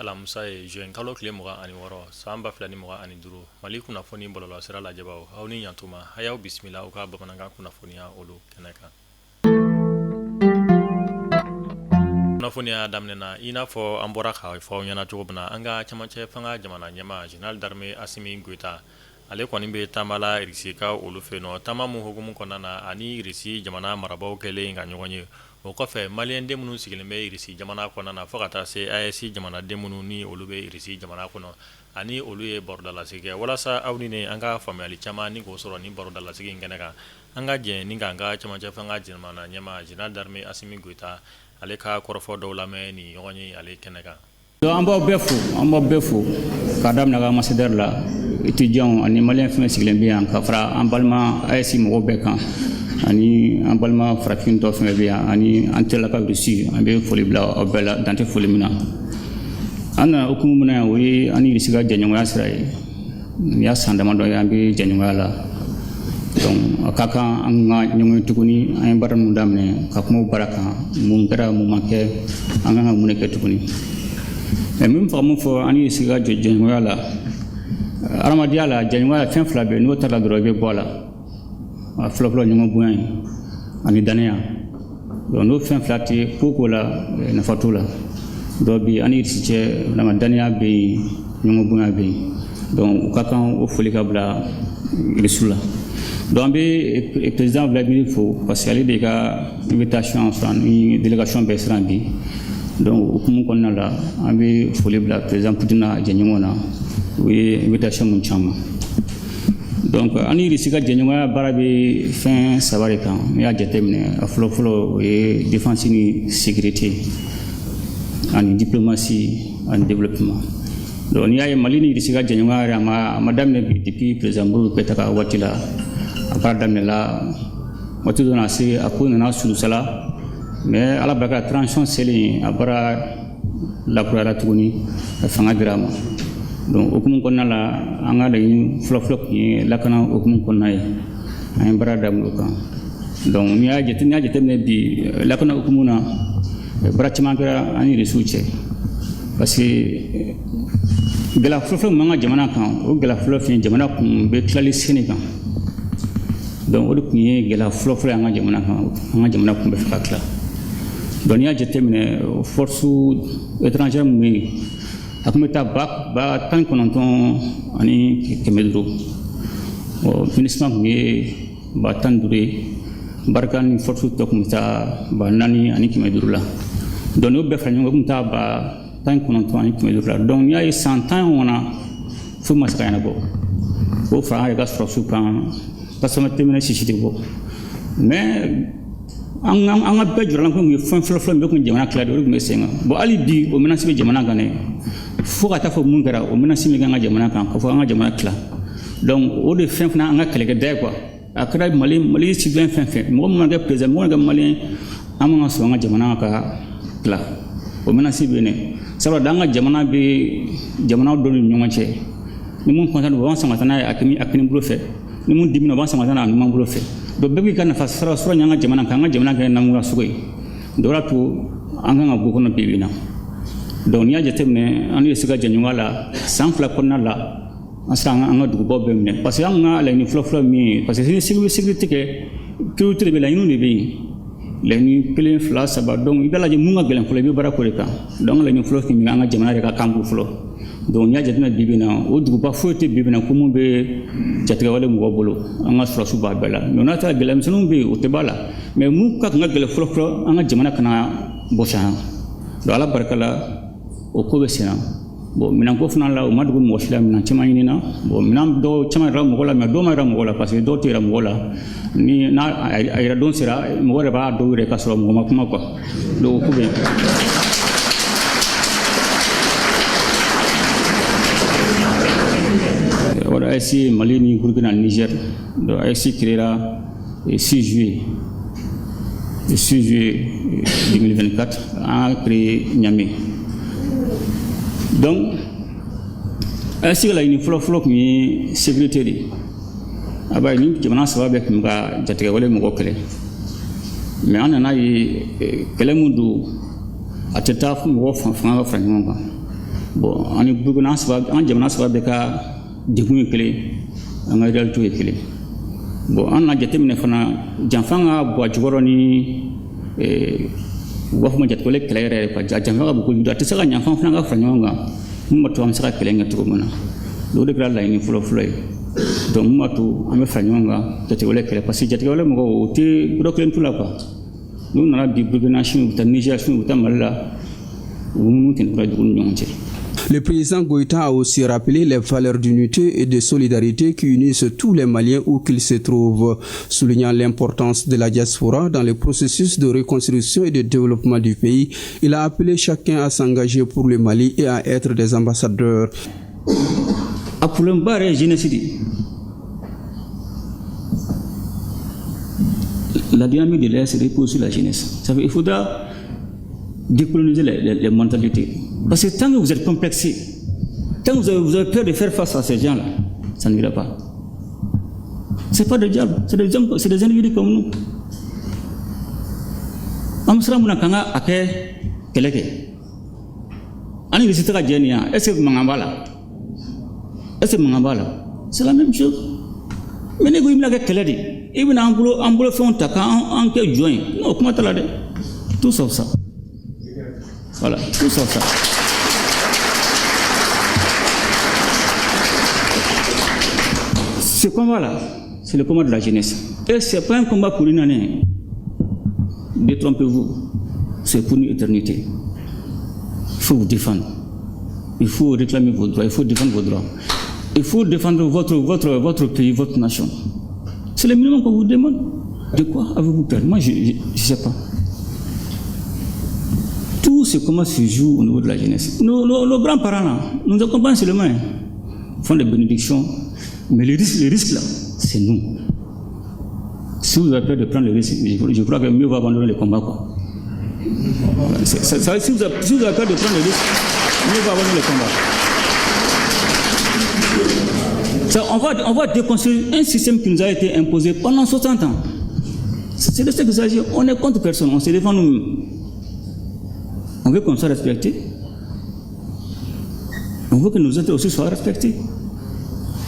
alamisa ye, juin kalo tile 26, san 2025. Mali kunnafoni bɔlɔlɔsira lajɛbaaw, aw ni ɲantuma. A y'aw bisimila aw ka bamanankan kunnafoniya olu kɛnɛ kan. Kunnafoniya daminɛ na, i n'a fɔ an bɔra k'a fɔ aw ɲɛna cogo min na, an ka cɛmancɛ fanga jamana ɲɛmaa général d'armée Asimi Goyita, ale kɔni bɛ taama la Irisikaw olu fɛ yen nɔ. Taama min hukumu kɔnɔna na, ani Irisi jamana marabaaw kɛlen ka ɲɔgɔn ye. O kɔfɛ, maliyɛnden minnu sigilen bɛ Irisi jamana kɔnɔna na, fo ka taa se AES jamanaden minnu ni olu bɛ Irisi jamana kɔnɔ, ani olu ye barodalasigi kɛ. Walasa aw ni ne an ka faamuyali caman ni k'o sɔrɔ nin barodalasigi in kɛnɛ kan, an ka jɛ ni k'an ka cɛmancɛ fanga jamana ɲɛmaa général d'armée Asimi Goyita, ale ka kɔrɔfɔ dɔw lamɛn ni ɲɔgɔn ye ale kɛnɛ kan. Donc an b'aw bɛɛ fo, an b'aw bɛɛ fo k'a daminɛ ka ambassadeur la, étudiants ani malien fɛn sigilen bɛ yan, ka fara an balima AES mɔgɔw bɛɛ kan, ani an balima farafin tɔ fɛn bɛ yan, ani an terilaka Russie. An bɛ foli bila aw bɛɛ la, dan tɛ foli min na. An nana hukumu min na yan, o ye an ni Russie ka jɛɲɔgɔnya sira ye. Nin y'a san damadɔ ye an bɛ jɛɲɔgɔnya la. Donc a ka kan an ka ɲɔgɔn ye tuguni. An ye baara ninnu daminɛ ka kuma baara kan, mun kɛra, mun ma kɛ, an kan ka mun de kɛ tuguni. Min fɔ, mun fɔ an ni Russie ka jɛɲɔgɔnya la, adamadenya la, jɛɲɔgɔnya la, fɛn fila bɛ yen, n'o taara dɔrɔn, i bɛ bɔ a la. A fɔlɔfɔlɔ, ɲɔgɔn bonya ye ani danaya. Donc n'o fɛn fila tɛ ko ko la, nafa t'o la. Donc bi, an ni Irisi cɛ, vraiment danaya bɛ yen, ɲɔgɔn bonya bɛ yen. Donc u ka kan o foli ka bila Irisiw la. Donc an bɛ président Vladimir fo, parce que ale de ka invitation sɔrɔ ni délégation bɛɛ siran bi. Donc o hukumu kɔnɔna la, an bɛ foli bila président Poutine n'a jɛɲɔgɔnw na, u ye invitation mun caman. Donc an ni Irisi ka jɛɲɔgɔnya baara bɛ fɛn saba de kan. N'i y'a jateminɛ, a fɔlɔ-fɔlɔ, o ye défense ni sécurité ani diplomatie ani développement. Donc n'i y'a ye, Mali ni Irisi ka jɛɲɔgɔnya yɛrɛ, a ma daminɛ bi. Depuis président Modibo Keyita ka waati la, a baara daminɛla. Waati dɔ nana se, a ko nana sulusala, mais Ala barika, transition selen, a baara lakurayara tuguni, fanga dira a ma. Donc hukumu kɔnɔna la, an ka laɲini fɔlɔfɔlɔ tun ye lakana hukumu kɔnɔna ye. An ye baara daminɛ o kan. Donc n'i y'a jateminɛ bi, lakana hukumu na, baara caman kɛra an ni Irisiw cɛ, parce que gɛlɛya fɔlɔfɔlɔ min b'an ka jamana kan, o gɛlɛya fɔlɔ fɛn, jamana kun bɛ tilali sen kan. Donc o de tun ye gɛlɛya fɔlɔfɔlɔ ye an ka jamana kan. An ka jamana kun bɛ fɛ ka tila. Donc n'i y'a jateminɛ, force étrangère min bɛ yen, a tun bɛ taa 19,500. Ɔ MINUSMA tun ye 15 000 ye, Barkhane ni force tɔ tun bɛ taa 4 500 la. Donc n'o bɛɛ fara ɲɔgɔn kan, o tun bɛ taa 19,500 la. Donc n'i y'a ye, san 10 ɲɔgɔn na, foyi ma se ka ɲɛnabɔ. K'o fara an yɛrɛ ka sɔrɔsiw kan, tasuma tɛmɛnɛ sisi tɛ bɔ. Mais an ka bɛɛ jɔrɔla kun ye fɛn fɔlɔfɔlɔ min bɛ kun jamana tila de, o de tun bɛ sen kan. Bon, hali bi o menace bɛ jamana kan dɛ, fo ka taa fɔ mun kɛra, o menace min kɛ an ka jamana kan, k'a fɔ an ka jamana tila. Donc o de fɛn fana an ka kɛlɛkɛda ye quoi. A kɛra Mali citoyen fɛn fɛn, mɔgɔ min mana kɛ président, mɔgɔ mana kɛ malien, an man ka sɔn an ka jamana ka tila. O menace bɛ yen dɛ, sabula an ka jamana bɛ jamana dɔw ni ɲɔgɔn cɛ. Ni mun content, u b'an sama ka taa n'a ye a kini bolo fɛ. Ni mun dimina, u b'an sama ka taa n'a ye a numan bolo fɛ. Donc bɛɛ b'i ka nafa sɔrɔ ɲɛ an ka jamana kan, an ka jamana kɛ namugula sogo ye. Donc o de y'a to an kan ka bɔ kɔnɔ bi bi in na. Donc n'i y'a jateminɛ, an ye se ka jɛɲɔgɔnya la, san 2 kɔnɔna la, an sera an ka dugubaw bɛɛ minɛ, parce que an ka laɲini fɔlɔfɔlɔ min ye, parce que ni sécurité kɛ, priorité de bɛ, laɲiniw de bɛ yen, laɲini kelen, fila, saba. Donc i b'a lajɛ mun ka gɛlɛn fɔlɔ, i bɛ baara k'o de kan. Donc an ka laɲini fɔlɔ tun bɛ an ka jamana yɛrɛ ka kan bɔ fɔlɔ. Donc n'i y'a jateminɛ bi bi in na, o duguba foyi tɛ bi bi in na ko mun bɛ jatigɛwale mɔgɔw bolo. An ka sɔrɔsiw b'a bɛɛ la. Mais n'a taara, gɛlɛya misɛnninw bɛ yen, o tɛ b'a la. Mais mun ka kan ka gɛlɛn fɔlɔ fɔlɔ, an ka jamana kana bɔsi an. Donc Ala barika la, o ko bɛ sen na. Bon, minɛnko fana la, o ma dogo mɔgɔ si la, minɛn caman ɲinina. Bon, minɛn dɔw caman yɛrɛ mɔgɔ la, mais dɔw ma yɛrɛ mɔgɔ la, parce que dɔw tɛ yɛrɛ mɔgɔ la. Ni n'a a yɛrɛ don sera, mɔgɔ yɛrɛ b'a dɔw yɛrɛ ka sɔrɔ mɔgɔ ma kuma quoi. Donc o ko bɛ yen. Voilà, AES, Mali ni Burkina, Niger. Donc AES créera le 6 juillet. Le 6 juillet 2024, a créé Niamey. Donc AES ka laɲini fɔlɔ-fɔlɔ tun ye sécurité de ye. A b'a ye, ni jamana saba bɛɛ tun bɛ ka jatigɛwale mɔgɔ kɛlɛ. Mais an nana ye, kɛlɛ mun don, a tɛ taa mɔgɔ fanga ka fara ɲɔgɔn kan. Bon, ani Burkina saba, an jamana saba bɛɛ ka degun ye kelen, an ka réalité ye kelen. Bon, an na jateminɛ fana, janfa ka bon a jukɔrɔ ni u b'a fɔ ma jatigɛwale kɛlɛ yɛrɛ quoi. Janfa ka bon kojugu, a tɛ se ka ɲanfan fana ka fara ɲɔgɔn kan mun b'a to an bɛ se ka kɛlɛ kɛ cogo min na. O de kɛra laɲini fɔlɔ-fɔlɔ ye. Donc mun b'a to an bɛ fara ɲɔgɔn kan jatigɛwale kɛlɛ, parce que jatigɛwale mɔgɔw, o tɛ yɔrɔ kelen t'u la quoi. N'u nana bi Burkina, sini u bɛ taa Niger, sini u bɛ taa Mali la, u minnu tɛnɛ dugu ni ɲɔgɔn cɛ. Le président Goïta a aussi rappelé les valeurs d'unité et de solidarité qui unissent tous les Maliens où qu'ils se trouvent, soulignant l'importance de la diaspora dans le processus de reconstruction et de développement du pays. Il a appelé chacun à s'engager pour le Mali et à être des ambassadeurs. A problème ba yɛrɛ ye jeunesse de ye. La dynamique de l'AES repose sur la jeunesse. Ça veut, il faudra décoloniser les mentalités. Parce que tant que vous êtes complexé, tant que vous avez peur de faire face à ces gens-là, ça n'ira pas. Ce n'est pas des diables, c'est des hommes, c'est des individus comme nous. An bɛ siran mun na k'an ka a kɛ kɛlɛ kɛ ani Irisi tɛ ka jɛ nin yan, est ce que mankan b'a la? Est ce que mankan b'a la? C'est la même chose. Mais ne ko i bɛna kɛ kɛlɛ de, i bɛna an bolo fɛnw ta k'an an kɛ jɔn ye, non, kuma t'a la dɛ. Tout sauf ça. Voilà, tout sauf ça. Ce combat-là, c'est le combat de la jeunesse. Et ce n'est pas un combat pour une année. Détrompez-vous. C'est pour une éternité. Il faut vous défendre. Il faut réclamer vos droits. Il faut défendre vos droits. Il faut défendre votre pays, votre nation. C'est le minimum qu'on vous demande. De quoi avez-vous peur? Moi, je ne sais pas. Tout ce comment se joue au niveau de la jeunesse. Nos grands-parents, là, nous accompagnent seulement. Ils font des bénédictions. Mais le risque là, c'est nous. Si vous avez peur de prendre le risque, je crois que mieux vaut abandonner le combat, quoi. Voilà, si vous avez peur de prendre le risque, mieux vaut abandonner le combat. Ça, on va déconstruire un système qui nous a été imposé pendant 60 ans. C'est de ce qu'il s'agit. On est contre personne, on se défend nous-mêmes. On veut qu'on soit respecté. On veut que nos intérêts aussi soient respectés.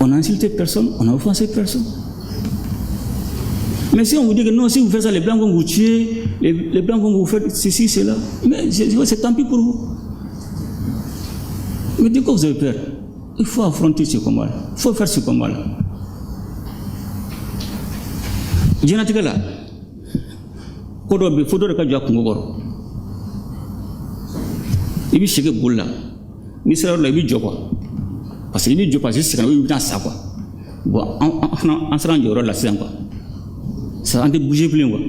On n'a insulté personne, on n'a offensé personne. Mais si on vous dit que non, si vous faites ça, les Blancs vont vous tuer, les Blancs vont vous faire ceci, cela, mais c'est tant pis pour vous. Mais de quoi vous avez peur? Il faut affronter ce combat-là. Il faut faire ce combat-là. Diɲɛlatigɛ la, ko dɔ bɛ, fo dɔ de ka jɔ a kungo kɔrɔ. I bɛ sigi boli la, n'i sera yɔrɔ la, i bɛ jɔ quoi. Parce que i bɛ jɔ, parce que i sɛgɛnna, i bɛna sa quoi. Bon, an fana an sera an jɔyɔrɔ la sisan quoi. Ça, an tɛ bouger bilen quoi.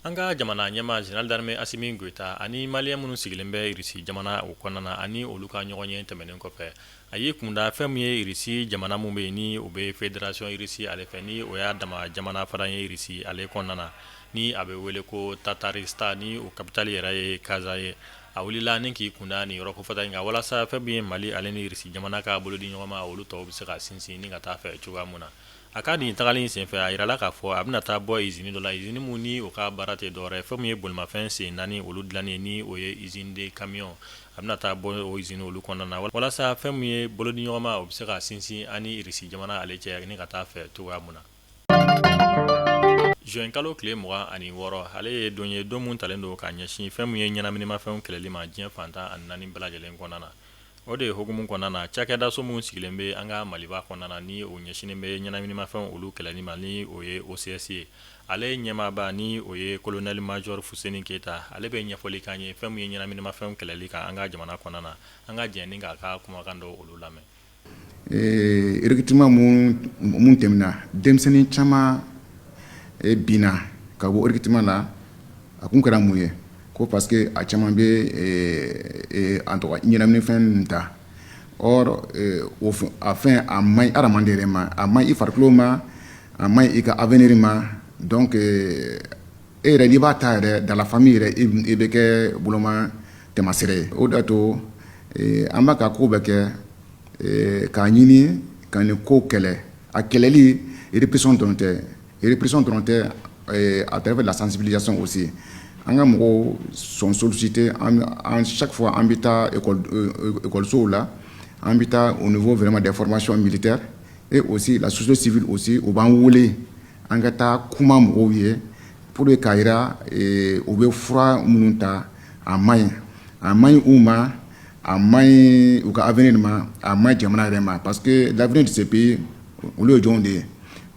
An ka jamana ɲɛmaa, général d'armée Assimi Goïta, ani Malien minnu sigilen bɛ Irisi jamana o kɔnɔna na, ani olu ka ɲɔgɔn ye tɛmɛnen kɔfɛ, a y'i kunda fɛn min ye Irisi jamana mun bɛ yen ni o bɛ fédération Irisi ale fɛ, ni o y'a dama jamana fara ye Irisi ale kɔnɔna na, ni a bɛ wele ko Tataristan, ni o capitale yɛrɛ ye Kazan ye. A wulila ni k'i kunda nin yɔrɔ kofɔta in kan walasa fɛn min ye Mali ale ni Irisi jamana ka bolodi ɲɔgɔn ma, olu tɔw bɛ se ka sinsin ni ka taa fɛ cogoya mun na. A ka nin tagali in senfɛ, a yirala k'a fɔ a bɛna taa bɔ usine dɔ la, usine mun ni o ka baara tɛ dɔwɛrɛ, fɛn min ye bolimafɛn sen naani olu dilanni, ni o ye usine de camion. A bɛna taa bɔ o usine olu kɔnɔna na walasa fɛn min ye bolodi ɲɔgɔn ma, o bɛ se ka sinsin ani Irisi jamana ale cɛ ni ka taa fɛ cogoya mun na. Juin kalo tile 26, ale ye don ye, don mun talen don ka ɲɛsin fɛn min ye ɲɛnaminimafɛnw kɛlɛli ma diɲɛ fan 14 bɛɛ lajɛlen kɔnɔna na. O de ye hukumu kɔnɔna na, cakɛdaso mun sigilen bɛ an ka Maliba kɔnɔna na, ni o ɲɛsinnen bɛ ɲɛnaminimafɛnw olu kɛlɛli ma, ni o ye OCS ye, ale ɲɛmaaba, ni o ye colonel major Fuseni Keyita, ale bɛ ɲɛfɔli k'an ye fɛn min ye ɲɛnaminimafɛnw kɛlɛli kan an ka jamana kɔnɔna na. An ka jɛ ni k'a ka kumakan dɔ olu lamɛn. Recrutement mun tɛmɛna, denmisɛnnin caman binna ka bɔ recrutement la. A kun kɛra mun ye? Ko parce que a caman bɛ an tɔgɔ ɲɛnaminifɛn ta. Or o a fɛn, a man ɲi hadamaden yɛrɛ ma, a man ɲi i farikolo ma, a man ɲi i ka avenir ma. Donc e yɛrɛ, n'i b'a ta yɛrɛ, dans la famille yɛrɛ, i bɛ kɛ boloma tɛmasere ye. O de y'a to an b'a ka ko bɛɛ kɛ k'a ɲini ka nin ko kɛlɛ. A kɛlɛli, répression dɔrɔn tɛ, répression dɔrɔn tɛ, à travers la sensibilisation aussi. An ka mɔgɔw sont sollicités an chaque fois, an bɛ taa école la, an bɛ taa au niveau vraiment des formations militaires et aussi la société civile aussi, u b'an wele an ka taa kuma mɔgɔw ye pour que k'a jira u bɛ fura minnu ta, a man ɲi, a man ɲi u ma, a man ɲi u ka avenir ma, a man ɲi jamana yɛrɛ ma, parce que l'avenir de ce pays, olu ye jɔnw de ye?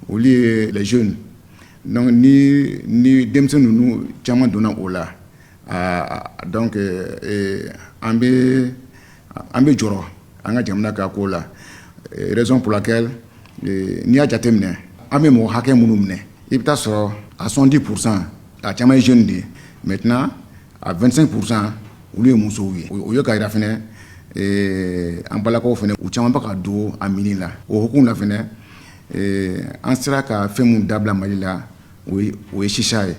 Olu ye les jeunes. Donc ni denmisɛn ninnu caman donna o la, donc an bɛ jɔrɔ an ka jamana ka ko la. Raison pour laquelle, n'i y'a jateminɛ, an bɛ mɔgɔ hakɛ minnu minɛ, i bɛ taa sɔrɔ à 70 %, a caman ye jeune de ye. Maintenant, à 25 %, olu ye musow ye. O ye k'a jira fɛnɛ, an balakaw fɛnɛ, u caman bɛ ka don a mini la. O hukumu la fɛnɛ, an sera ka fɛn mun dabila Mali la, o ye chicha ye.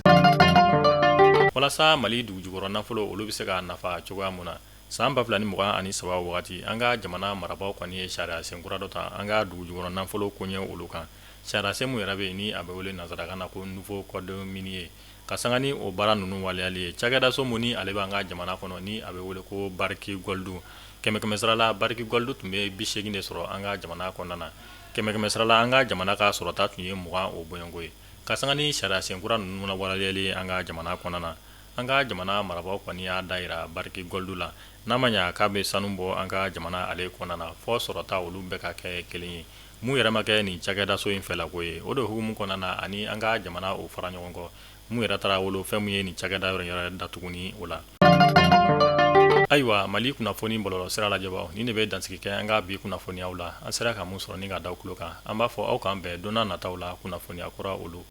Walasa Mali dugujukɔrɔ nafolo, olu bɛ se ka nafa cogoya mun na, san 2023 wagati, an ka jamana marabaaw kɔni ye sariya senkura dɔ ta an ka dugujukɔrɔ nafolo koɲɛ olu kan. Sariya sen mun yɛrɛ bɛ yen, ni a bɛ wele nansarakan na ko nouveau code minier. Ka sanga ni o baara ninnu waleyali ye, cakɛdaso mun ni ale b'an ka jamana kɔnɔ, ni a bɛ wele ko Barrick Gold, kɛmɛ kɛmɛ sarala, Barrick Gold tun bɛ 80 de sɔrɔ an ka jamana kɔnɔna na. Kɛmɛ kɛmɛ sarala, an ka jamana ka sɔrɔta tun ye 20 o bɔɲɔgɔnko ye. Ka sanga ni sariya senkura ninnu waleyali ye an ka jamana kɔnɔna na, an ka jamana marabaaw kɔni y'a da yira Barrick Gold la, n'a ma ɲa k'a bɛ sanu bɔ an ka jamana ale kɔnɔna na, fɔ sɔrɔta olu bɛɛ ka kɛ kelen ye. Mun yɛrɛ ma kɛ nin cakɛdaso in fɛlako ye, o de hukumu kɔnɔna na, ani an ka jamana o fara ɲɔgɔn kɔ, mun yɛrɛ taara wolo fɛn mun ye nin cakɛda yɔrɔ yɛrɛ datuguni o la. Ayiwa, Mali kunnafoni bɔlɔlɔ sira lajɛbaw, ni de bɛ dansigi kɛ an ka bi kunnafoniyaw la. An sera ka mun sɔrɔ ni ka da tulo kan, an b'a fɔ aw k'an bɛn don nataw la, kunnafoniya kura olu.